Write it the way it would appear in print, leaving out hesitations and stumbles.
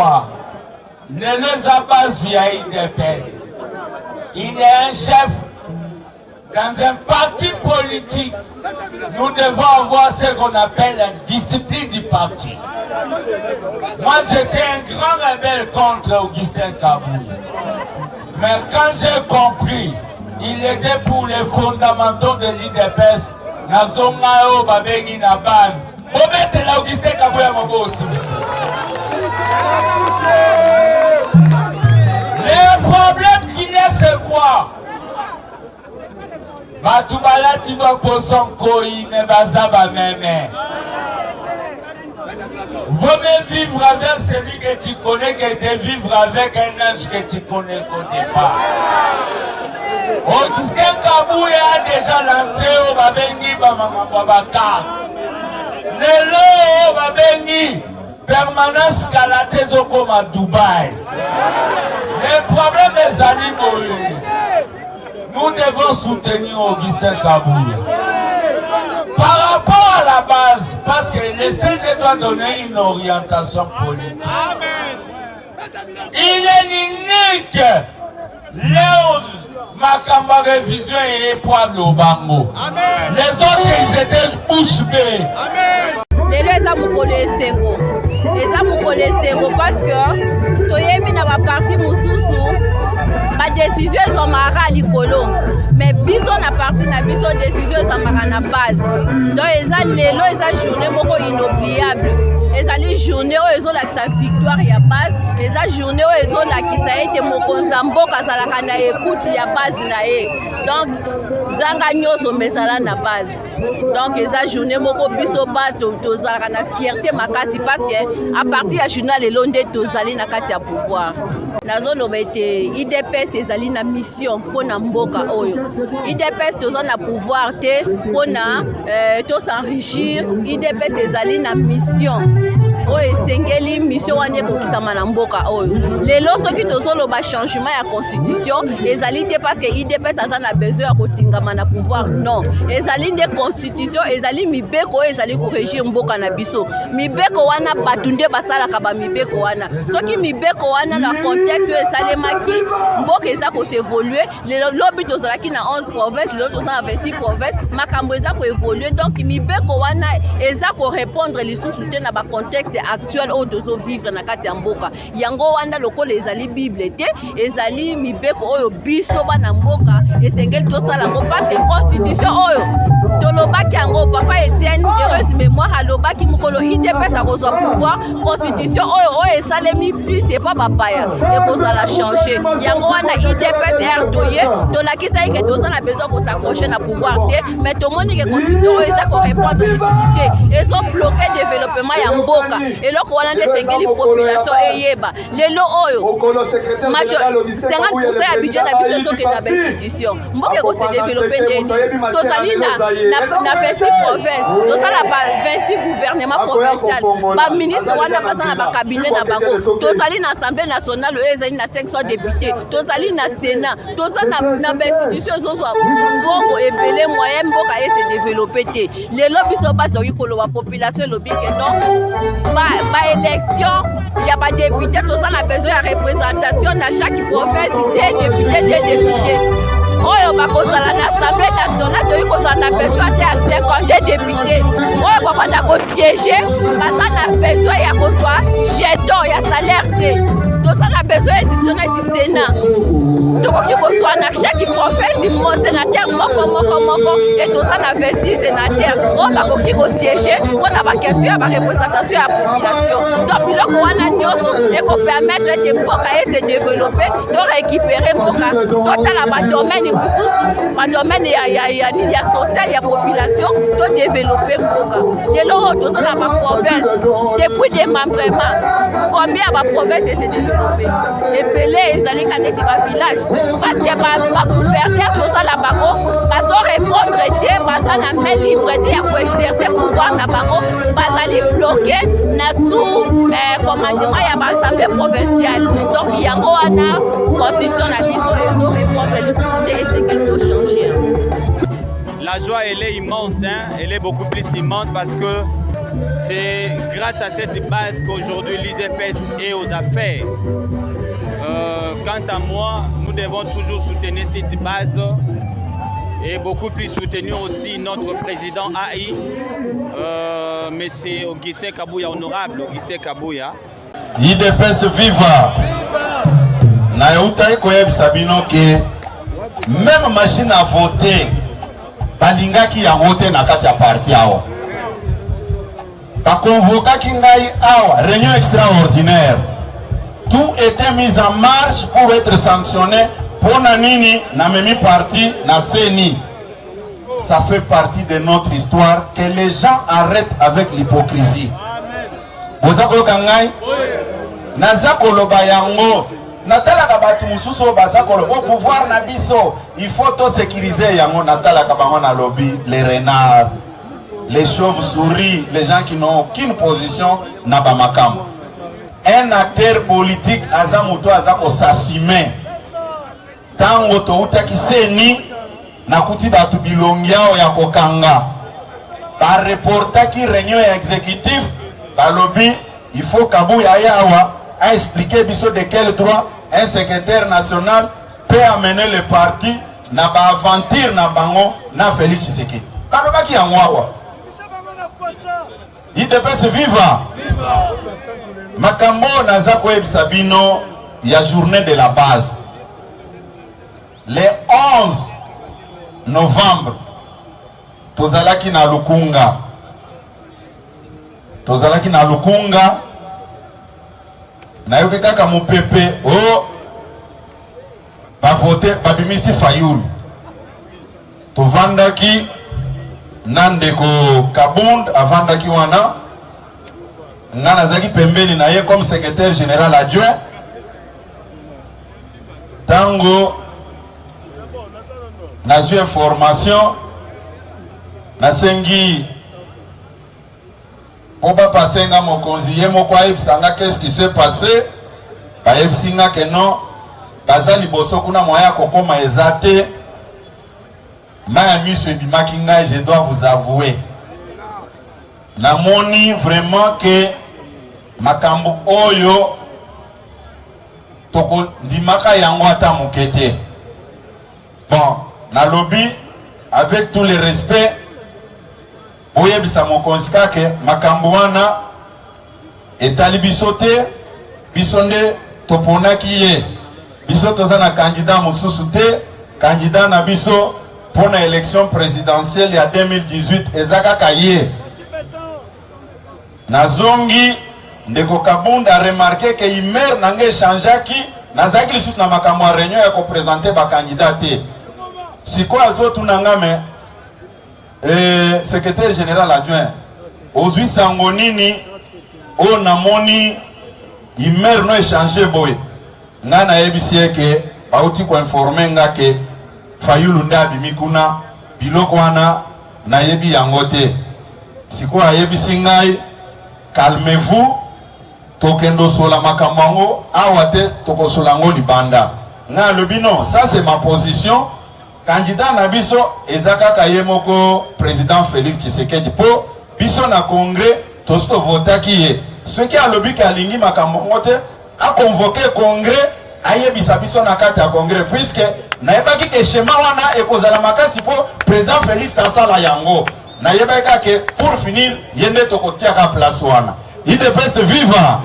Awa lelo eza base ya UDPS. Il est un chef dans un parti politique. Nous devons avoir ce qu'on appelle la discipline du parti. Moi, j'étais un grand rebelle contre Augustin Kabuya. Mais quand j'ai compris, il était pour les fondamentaux de l'UDPS, nazonga oyo babengi na bane. Bobetela Augustin Kabuya maboko. Le problème qu'il y a, c'est quoi? Bato balati baposo nkoi me baza bameme. Vaut mieux vivre avec celui que tu connais que de vivre avec un ange que tu connais, connais pas. Augustin Kabuya a déjà lancé oyo babengi bamakambo ya bakarte. Lelo oyo babengi permanence kala te ezokoma Dubaï. Le problème ezali boye. Nous devons soutenir Augustin Kabuya. Par rapport à la base, parce que le CG doit donner une orientation politique. Il est l'unique. Léon makambo ya révision eye po aloba ngo. Les autres, ils étaient bouche bée. Lelo eza mokolo esengo, eza mokolo esengo parce que toyebi na baparti mosusu badécision ezwamaka likolo, mais biso na parti na biso, décision ezwamaka na base. Donc eza lelo, eza journée moko inoubliable, ezali journée oyo ezolakisa victoire ya base, eza journée oyo ezolakisa ete mokonzi ya mboka azalaka na écoute ya base na ye. Donc zanga nyonso ma ezala na base. Donc eza journée moko biso base tozalaka na fierté makasi, parce que à partir ya journée lelo nde tozali na kati ya pouvoir. Nazoloba ete UDPS ezali na mission mpona mboka oyo. UDPS toza na pouvoir te mpona tos'enrichir. UDPS ezali na mission oyo esengeli mission wana ekokisama na mboka oyo. Lelo soki tozoloba changement ya constitution, ezali te parce que UDPS aza na besoin ya kotingama na pouvoir, non. Ezali nde constitution, ezali mibeko oyo ezali korégir mboka na biso. Mibeko wana, bato nde basalaka bamibeko wana. Soki mibeko wana na contexte oyo esalemaki, mboka eza kos'évoluer. Lelo, lobi tozalaki na 11 province, lelo toza na 26 province, makambo eza koévoluer. Donc mibeko wana eza korépondre lisusu te na bacontexte actuel oyo tozovivre na kati ya mboka. Yango wana, lokola ezali Bible te, ezali mibeko oyo biso bana mboka esengeli tosala yango, parce que constitution oyo tolobaki yango, papa Etienne, heureuse mémoire, alobaki mokolo UDPS akozwa pouvoir, constitution oyo oyo esalemi plus epa bapaya ekozala change. Yango wana UDPS r toye tolakisaki ke toza na besoin kos'accrocher na pouvoir te, mais tomoni ke constitution oyo eza korépondre lisusu te, ezobloquer développement ya mboka. Eloko wana nde esengeli population eyeba. Lelo oyo 50 ya budget na biso ezokende na bainstitution. Mboka ekose développer ndeni? Tozali na 26 province, tozala ba 26 gouvernement provincial, baministre wana baza na bacabinet na bango. Tozali na Assemblée nationale oyo ezali na 500 député, tozali na Sénat, toza na bainstitution ezozwa mbongo ebele. Moyen mboka ese développer te. Lelo biso bazoki koloba, population elobi ke non, baélection ya badéputé, toza na besoin ya représentation na chaque province, deux député, deux député oyo bakozala na Assemblée nationale. Toyi kozala na besoin te ya 52 député oyo babanda kosiéger, baza na besoin ya kozwa jeton ya salaire te. Toza na besoin ya institutionnel du Sénat, tokoki kozwa na chaque province mo sénateur moko moko moko, e toza na 26 sénateur oyo bakoki kosiéger mpona baquestion ya bareprésentation ya population. Donc biloko wana nyonso ekopermettre ete mboka ese développer, to récupérer mboka, totala badomaine mosusu, badomaine ya nini, ya social ya population, to développer mboka. Lelo oyo toza na baprovince, depuis démembrement, combien ya baprovince ese développer? Ebele ezali ka neti bavillage, parce que bagouverneur tozala bango bazorépondre te, baza na main libre te ya koexercer pouvoir na bango, bazali bloqué na sous commandement ya baassemblée provinciale. Donc yango wana constitution na biso ezorépondre lisusu te, esengeli tochanger. La joie, elle est immense, hein? Elle est beaucoup plus immense parce que C'est grâce à cette base qu'aujourd'hui l'UDPS est aux affaires. Quant à moi, nous devons toujours soutenir cette base et beaucoup plus soutenir aussi notre président AI, M. Augustin Kabouya, honorable Augustin Kabouya. UDPS viva! Nayeutaki koyebisa bino ke même machine à voter balingaki yango te na kati ya parti awa. Bakonvokaki ngai awa, réunion extraordinaire, tout était mis en marche pour être sanctionné. Mpona nini namemi parti na CENI? Ça fait partie de notre histoire. Que les gens arrêtent avec l'hypocrisie. Boza koyoka ngai? Naza koloba yango, natalaka bato mosusu oyo baza koloba o pouvoir na biso, il faut tosécuriser yango. Natalaka bango, nalobi: les renards, les chauves-souris, les gens qui n'ont aucune position na bamakambo. Un acteur politique aza moto aza kos'assumer. Ntango toutaki CENI, nakuti bato bilongi awo ya kokanga. Bareportaki réunion ya exécutif, balobi il faut Kabuya aye awa aexpliquer biso de quel droit un secrétaire national peut amener le parti na baaventure na bango na Félix Tshisekedi. Balobaki yango awa. UDPS viva! Makambo oyo naza koyebisa bino ya journée de la base, le 11 novembre, tozalaki na Lukunga. Tozalaki na Lukunga, nayoki kaka mopepe o bavote, babimisi Fayulu. Tovandaki na ndeko Kabund, avandaki wana, nga nazalaki pembeni na ye comme secrétaire général adjoint. Ntango nazwi information, nasengi mpo bapase nga mokonzi ye moko ayebisa nga qu'est-ce qui s'est passé. Bayebisi nga ke non, baza liboso kuna, moyen ya kokóma eza te. Mai ya miso ebimaki ngai, je dois vous avouer. Namoni vraiment ke makambo oyo tokondimaka yango ata moke te. Bon, nalobi avec tout le respect, boyebisa mokonzi kake makambo wana etali biso te. Biso nde toponaki ye, biso toza na candidat mosusu te. Candidat na biso mpo na élection présidentielle ya 2018 eza kaka ye. Nazongi, ndeko Kabunda remarquer ke humeur na ngai echangeaki. Nazalaki lisusu na makambo ya réunion ya koprésenter bacandidat te. Sikoyo azotuna nga: me secrétaire général adjoint, ozwi sango nini oyo namoni humeur na yo echanger boye? Ngai nayebisi ye ke bauti koinformer nga ke Fayulu nde abimi kuna. Biloko wana nayebi yango te. Sikoyo ayebisi ngai: calmez-vous, tokende osola makambo yango awa te, tokosola yango libanda. Ngai alobi: non, ça c'est ma position. Candidat na biso eza kaka ye moko, président Félix Tshisekedi, mpo biso na congrès tosi tovotaki ye. Soki alobi ke alingi makambo yango te, aconvoquer congrès, ayebisa biso na kati ya congrès, puisque nayebaki ke schéma wana ekozala makasi mpo président Félix asala yango. Nayebaki kaka ke pour finir, ye nde tokotiaka place wana. UDPS viva!